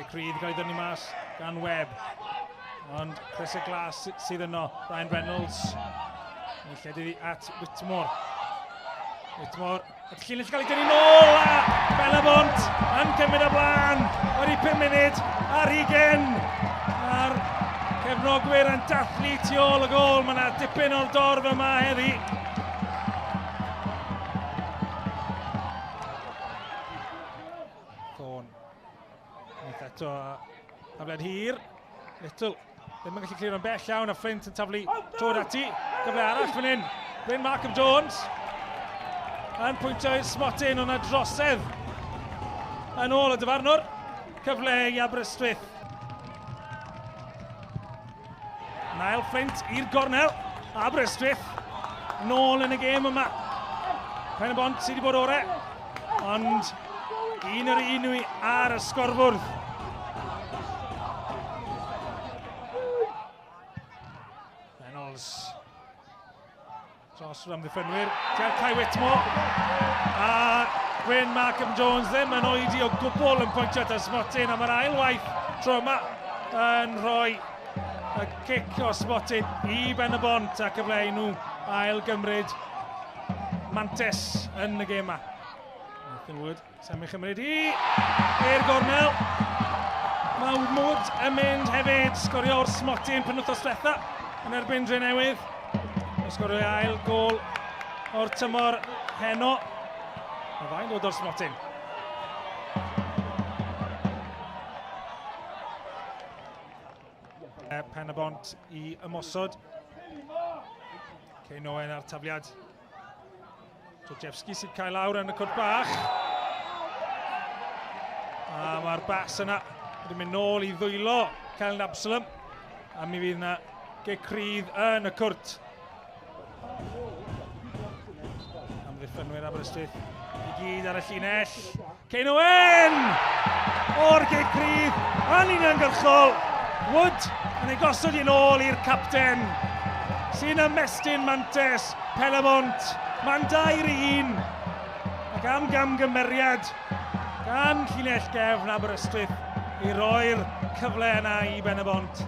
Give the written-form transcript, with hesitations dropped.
Cic rhydd gael ei ddynnu mas gan Webb. Ond crysau glas sydd yno. Ryan Reynolds. Yn lledu at Whitmore. Whitmore. At llinell gael ei dynnu nôl a Pen-y-bont yn cymryd y blaen. Wedi 5 munud ar hugen. A'r cefnogwyr yn dathlu tu ôl y gôl. Mae yna dipyn o'r dorf yma heddi. Thorne. Unwaith eto, tafliad hir. Little ddim yn gallu clirio'n bell iawn a Flint yn taflu trod ati. Gyfle arall fan hyn. Bryn Malcolm Jones yn pwyntio i'r smotyn o'na drosedd yn ôl y dyfarnwr. Cyfle i Aberystwyth. Niall Flint i'r gornel. Aberystwyth nôl yn y gêm yma. Pen y Bont sydd wedi bod orau. Ond un yr un i ar y sgorfwrdd. Reynolds dros yr amddiffynwyr. Tua'r Kai Whitmore. A Gwyn Markham Jones ddim yn oedi o gwbl yn pwyntio at y smotyn am yr ail waith tro yma yn rhoi y cic o smotyn i Ben y Bont a cyfle i nhw ail gymryd mantes yn y gêm yma. Nathan Wood, Sam ei chymryd i i'r gornel. Mae Wood yn mynd hefyd, sgorio o'r smotyn penwythnos diwetha yn erbyn Drenewydd. Mae'n sgorio ei ail gôl o'r tymor heno. Mae ddau'n dod o'r smotyn. Pen y Bont i ymosod. Kane Owen ar tafliad. Georgievski sy'n cael lawr yn y cwrt bach. A mae'r bas yna wedi mynd nôl i ddwylo Kellen Absalom. A mi fydd yna gic rhydd yn y cwrt. Amddiffynwyr Aberystwyth i gyd ar y llinell. Kane Owen! O'r gic rhydd yn uniongyrchol. Wood yn ei gosod i'n ôl i'r capten sy'n ymestyn mantes Pen-y-bont. Mae'n 2-1. Ac am gamgymeriad gan llinell gefn Aberystwyth i roi'r cyfle yna i Ben-y-bont.